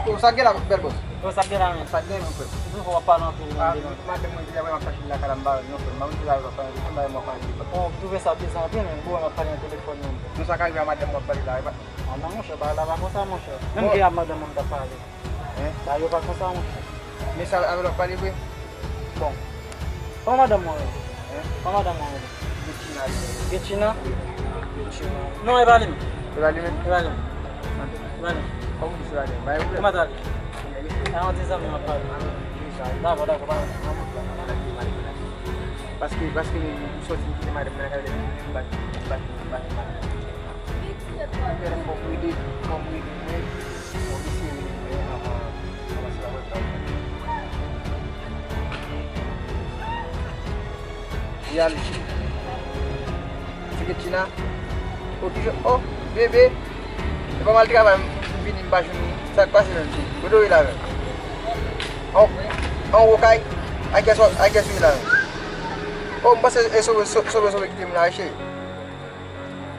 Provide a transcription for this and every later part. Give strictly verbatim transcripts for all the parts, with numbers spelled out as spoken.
Yo, sa k gen la, bèl bòs? Yo, sa k gen la, men? Sa k gen, men, frè? Ou toujou w ap pale anpil, ah, men. Madanm mwen di, lè mwen ap chache lakay la, m pa jwenn li, frè. M pa konn ki sa yo ap pale. M pa konn si sa yo ap pale. Bon, m twouve sa bizar anpil, men. Bon, m ap pale nan telefòn, men. Non, sa ka rive a madanm mwen ap pale la, e pa. Ah, non, monchè, bagay la pa konsa, monchè. Menm ke a madanm mwen m t ap pale. Hein? Bagay yo pa konsa, monchè. Men sa avè l w ap pale vre? Bon. Kòman madanm mwen rele? Hein? Kòman madanm mwen rele? Gechina. Gechina? Gechina. Non, e pa li menm. E pa li menm? E pa li menm. E pa li menm. Kòman w di se pa li menm? Bagay pwoblèm. Kòman ta li? E yon ti zanmi m ap pale. Dakò, dakò, pa. Paske, paske m sòti m kite madanm mwen nan kay la, m bat, m bat, m bat, m bat. Fòk m rele, fòk m rele mwen, fòk m eseye rele mwen anvan, anvan se pa mwen k ap. Li ale. Se Gechina. O, kijan, o, bebe. E pa mal travay, m vini, m pa jwenn ou. Sa k pase menm, cheri? Kote w ye la menm? An, anwo kay? Ak kiyès w, ak kiyès w ye la menm? O, m panse e sove, so-, sove, sove kite m la, cheri.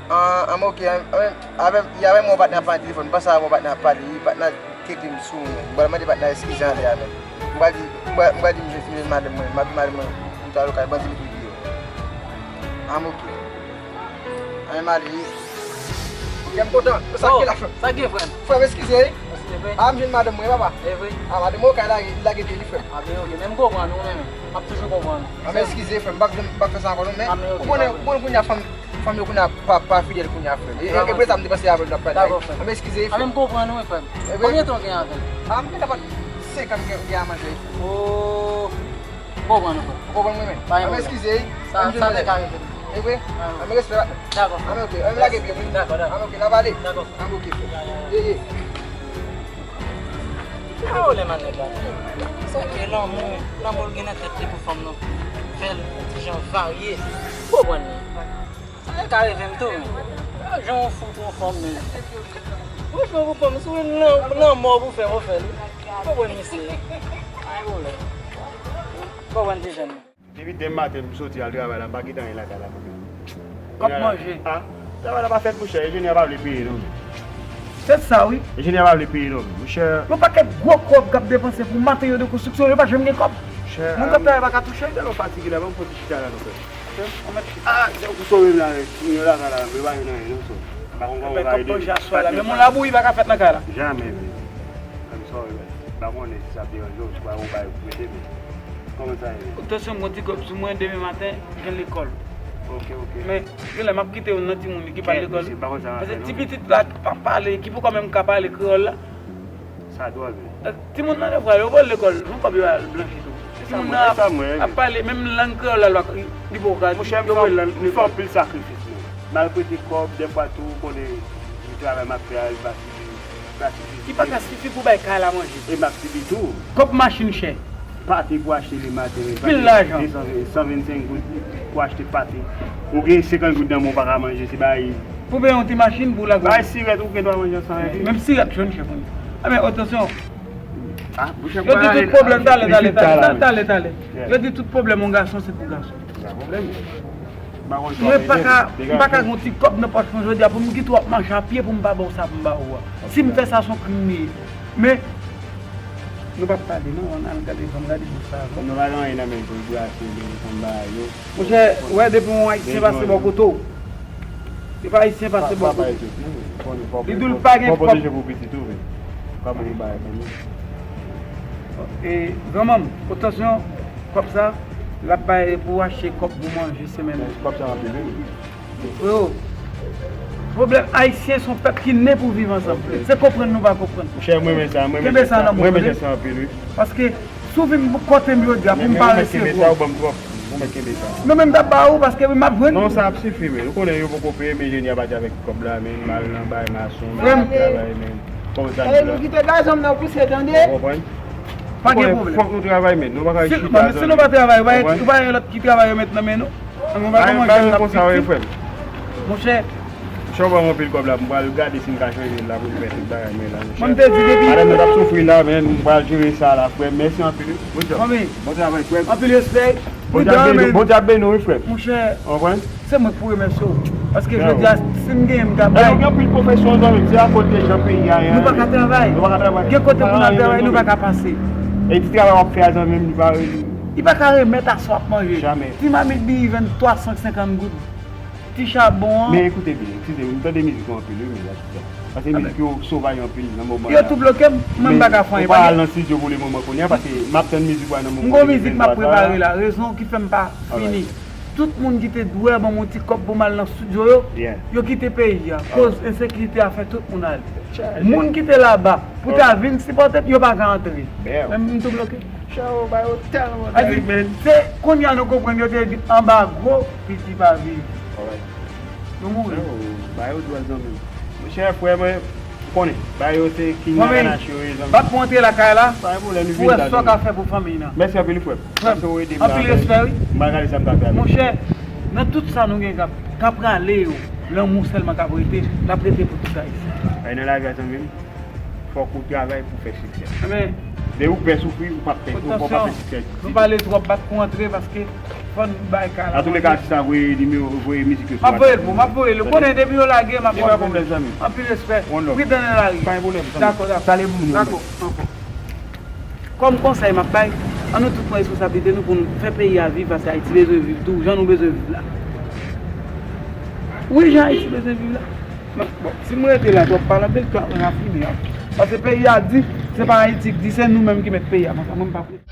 An, an, ok, an, an, avè m, avè m, yon patnè ap pale nan telefòn, m panse avè yon patnè ap pale, wi, patnè keke m sou mwen. M pral mande patnè a eskize anlè a menm. M pral di, m pral, m pral di misye, misye madanm mwen, m ap di madanm mwen, m ta lokal, bandi met m deyò. An, ok. An, m ale, wi. Ok, m kontan. Sa k gen la, frè m? Sa k gen, frè m? Frè m, eskize, wi. Eskize, frè. A, m jwenn madanm mwen, papa. E vre? A, madanm mwen, kay la, li lage pye li, frè m. A, ben, ok, men m konprann ou, men, men. M ap toujou konprann ou. A, men eskize, frè m, m p ap, m p ap fè sa ankò, non, men. A, men ok, ou konnen, pa ou konnen kounye a fanm, fanm yo kounye a pa, pa fidèl kounye a, frè m. E, e, e pou sa m te panse avè w n ap pale. Dakò, frè m. A, men eskize, frè m. A, men m konprann ou, wi, frè m. Konbyen tan w gen avè l? A, m gentan pa senk an m gen, m gen a manje. O, m konprann ou, frè m. Ou konprann mwen, men. Pa gen pwoblèm. A, men eskize, wi. Sa, sa te ka rive. E vre? A, men respè, patnè. Dakò, frè m. Dakò, frè m. A, men ok. A, men lage pye, wi. Dakò, dakò. A, men ok, n ap ale. Dakò, frè m. An, ok, frè m. Ye, ye. Awo, lè manèg la. Sa ke lanmou, lanmou l gen nan tèt li pou fanm nan. Fè l ti jan varye. Ou konprann li. Sa ka rive m tou, men. Jan w fou pou yon fanm, men. Franchman, pou fanm, si w nan, nan mò pou fè, w fè l. Ou konprann misye. Ay, ou lè. Ou konprann ti jèn. Depi demen maten m soti al travay la, m pa kite anyen lakay la pou mwen. K ap manje. A, travay la pa fèt, monchè. Enjenyè pa vle peye non. Se sa, wi. Enjenyè pa vle peye non, monchè. Yon pakèt gwo kòb k ap depanse pou materyo de konstriksyon, yo pa janm gen kòb. Monchè, moun k ap travay pa ka touche. Tèlman fatige la, ban m fon ti chita la non, frè. Frè m, ou mèt chita. A, se ou sove m la, wi. Moun yo lakay la, yo pa jwenn anyen non, so. M pa konn kòman ou ka ede m. Men moun labouyi pa ka fèt nan kay la. Jamè, men. Frè m, sove m. M pa konnen si sa ap deranje w, si w pa yon bagay pou prete, men. Kòman sa ye? Tansyon, m gon ti kòb sou mwen, demen maten, m gen lekòl. Ok, ok. Men, genlè m ap kite youn nan timoun ki pa al lekòl. Paske ti pitit la ki pa pale, ki poko menm ka pale kreyòl la. Sa dwòl, wi. Timoun nan, defwa, yo voye l lekòl, yon kòb yo al blanchi tou. Timoun nan ap, ap pale, menm lang kreyòl la, li poko ka di, yo voye l lekòl. Monchè, m fè anpil sakrifis, men. M al prete kòb, dèfwa tou, ou konnen, travay m ap fè a, li pa sifi. Ki pa ka sifi pou bay kay la manje. E m ap sifi tou. Kòb machin chè. Pate pou achte le maten, pil lajan. De san, san vennsenk goud pou achte pate. Ou gen senkant goud nan men w pa ka manje, se bay. Pou peye yon ti machin pou lage. Bay sirèt, ou gen dwa manje ansanm epi. Menm sirèt jòn chè pou nou. A, men, atansyon. A, monchè, yo di tout pwoblèm, talè, talè, talè, talè, talè. Yo di tout pwoblèm yon gason, se pou gason. Pa pwoblèm. Mwen pa ka, m pa ka gen yon ti kòb nan pòch mwen jodi a pou m kite w ap mache a pye pou m pa ba w sa pou m ba ou a. Si m fè sa, se yon krim m ye. Men, nou p ap pale non, ann al gade, ann gade jou sa. Kòm nou pa gen anyen nan men nou pou nou brase, pou nou konn bagay yo. Monchè, ou wè depi yon Ayisyen pase bò kote w, depi Ayisyen pase bò kote w, li di w l pa gen kòb. Pwoteje pou pitit ou, men. Pa ban yon bagay pou nou. E, granmanm, atansyon, kòb sa, l ap bay pou achte kòb pou manje semèn. Kòb sa anpil, wi. Freo, pwoblèm ayisyen se yon pèp ki ne pou viv ansanm. Se konprann nou pa konprann. Monchè, mwen renmen sa, mwen renmen sa. Kenbe sa nan men w, tande. Mwen renmen sa anpil, wi. Paske si w vin kote m jodi a pou m pa resevwa w. Men ou mèt kenbe sa, ou ban m twòp. Ou mèt kenbe sa. Men mwen m t ap ba ou paske m ap jwenn. Non, sa ap sifi, men. Ou konnen yo poko peye, men enjenyè a pati avèk kòb la, men m al nan bay mason, m al travay, men. Kòman sa nou kite gazon m nan pouse, tande? Ou konprann? Pa gen pwoblèm. Fòk nou travay, men. Nou pa ka chita, tande. Si nou pa travay, ou pa gen lòt ki travay yo met nan men nou? Ann, nou pa kòman jwenn la konsa, wi, frè m. Monchè. Monchè, ou ban m anpil kòb la, m pral gade si m ka jwenn la pou m fè tout bagay mwen la, monchè. Mwen te di depi. Madanm nan t ap soufri la, men m pral jere sa la, frè m. Mèsi anpil, wi. Good job. Bon travay, frè m. Anpil respè. Bondye ap beni w, Bondye ap beni w, wi, frè m. Monchè, se mwen k pou remèsye w. Paske jodi a, si m genyen, m ta bay. Gen anpil pwofesyon, zanmi m, se akoz de jan peyi a ye. Nou pa ka travay. Nou pa ka travay. Gen kote pou n al travay, nou pa ka pase. E ti travay w ap fè a, zanmi m, li pa, li pa ka remèt a sa w ap manje. Jamè. Ti mamit diri vann twa san senkant goud. Ti chabon an. Men ekoute byen, eskize m, m tande mizik yo anpil, wi, men la, ti sa. Paske mizik yo sovaj anpil nan moman. Yo tou bloke m, mwen m pa ka fè anyen. Ou pa al nan estidyo pou le moman kounye a, paske m ap tann mizik ou a nan moman. M gon mizik m ap prepare la, rezon ki fè m pa fini. Tout moun ki te dwe ban m yon ti kòb pou m al nan estidyo yo, yo kite peyi a. Koz ensekirite a fè tout moun ale. Moun ki te laba pou ta vin sipòte m, yo pa ka antre. Men m tou bloke. Chao, ba yo tèlman tèrik, men. Se kounye a nou konprann yo te di anba gwo piti pa viv. Nou mouri. Chao, ba yo dwèl, zanmi m. Monchè, frè mwen, ou konnen, ba yo se king nan kanache yo ye, zanmi m. Bat pou antre lakay la, pou wè sa w ka fè pou fanmiy nan. Mèsi anpil, frè m. Frè m, anpil respè, wi. M pral gade sa m ka fè avè l. Monchè, nan tout sa nou gen k ap, k ap prale yo, lanmou sèlman k ap rete, l ap rete pou tout Ayisyen. Ay, nan lavi a, zanmi m. Fòk ou travay pou fè siksè. Depi ou pè soufri, ou p ap fè, ou p ap fè siksè. Nou pale twòp, bat pou antre, paske fò n bay kay la. Antouleka, atis la voye nimewo, voye mizik yo sou WhatsApp. M ap voye l pou, m ap voye l. Ou konnen depi yo lage, m ap voye l. Anpil respè. Wi, dan nan lari. Pa gen pwoblèm, zanmi. Dakò, dakò. Dakò, dakò. Kòm konsèy m ap bay, ann nou tout pran responsablite nou pou n fè peyi a viv, paske Ayiti bezwen viv tou, jan nou bezwen viv la. Wi, jan Ayiti bezwen viv la. Bon, si mwen rete la twòp, pale anpil twòp, mwen ap fini a. Paske peyi a di, se pa Ayiti ki di, se nou menm ki mèt peyi a konsa. Mwen m pa vle.